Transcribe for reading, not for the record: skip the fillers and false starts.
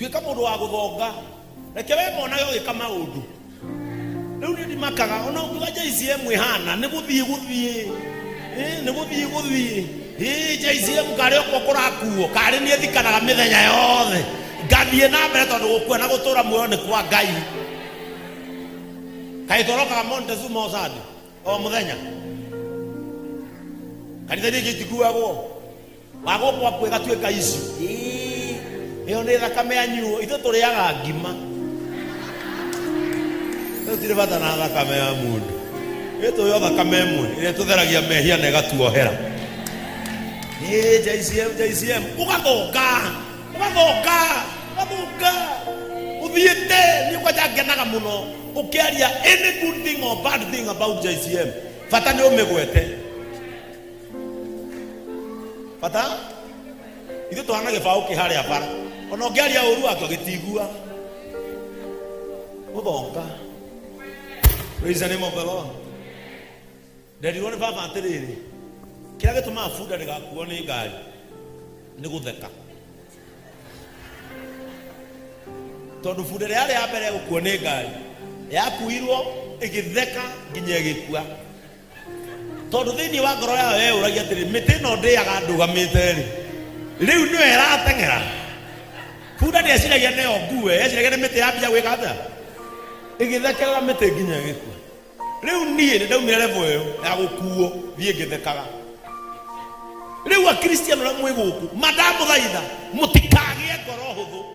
Tuĩka mũndũ wa gũthonga. Reke we monage ũgĩka maũndũ. Rĩu niĩ ndimakaga ona ũngiuga JCM ĩhana nĩ gũthiĩ gũthiĩ. Ĩ, nĩ gũthiĩ gũthiĩ. Ĩ, JCM karĩ okwo kũrakuo, karĩ niĩ thikanaga mĩthenya yothe. Ngathiĩ na mbere tondũ gũkua na gũtũra muoyo nĩ kwa Ngai. Kaĩ torokaga Montezuma o Sunday, o mũthenya. Kanitha iria ingĩ itikuagwo. Wagwo gwaku ĩgatuĩka ici. Ĩĩ, ĩyo nĩ thakame yanyuo. Ithuĩ tũrĩaga ngima. Tũtirĩ bata na thakame ya mũndũ. Ĩ tũĩ o thakame ĩmwe ĩrĩa ĩtũtheragia mehia na ĩgatuohera. Ĩĩ, JCM, JCM. Ũgathonga, ũgathonga, ũgathonga. Ũthiĩte, niĩ kwanja ngenaga mũno ũkĩaria any good thing or bad thing about JCM. Bata nĩ ũmĩgwete. Bata ithuĩ tũhana gĩbaũ kĩ harĩa bara. Ona ũngĩaria ũru wakĩo gĩtiiguaga. Gũthonga. Praise the name of the Lord. Nderirwo nĩ baba atĩrĩrĩ, kĩrĩa gĩtũmaga bunda ndĩgakuo nĩ ngari nĩ gũtheka. Tondũ bunda ĩrĩa yarĩ ya mbere gũkuo nĩ ngari yakuirwo ĩgĩtheka nginya ĩgĩkua. Tondũ thĩinĩ wa ngoro yayo yeyũragia atĩrĩ, mĩtĩ ĩno ndĩaga ndũgamĩte-rĩ, rĩu nĩyo ĩrateng'era. Bunda ndĩeciragia nĩyo ngue, yeciragia nĩ mĩtĩ yambia gwĩka atĩa, ĩgĩthekerera mĩtĩ nginya ĩgĩkua. Rĩu niĩ nĩ ndaumire level ĩyo ya gũkuo thiĩ ngĩthekaga. Rĩu Akristiano arĩa mwĩ gũkũ, ma ndamũthaitha mũtika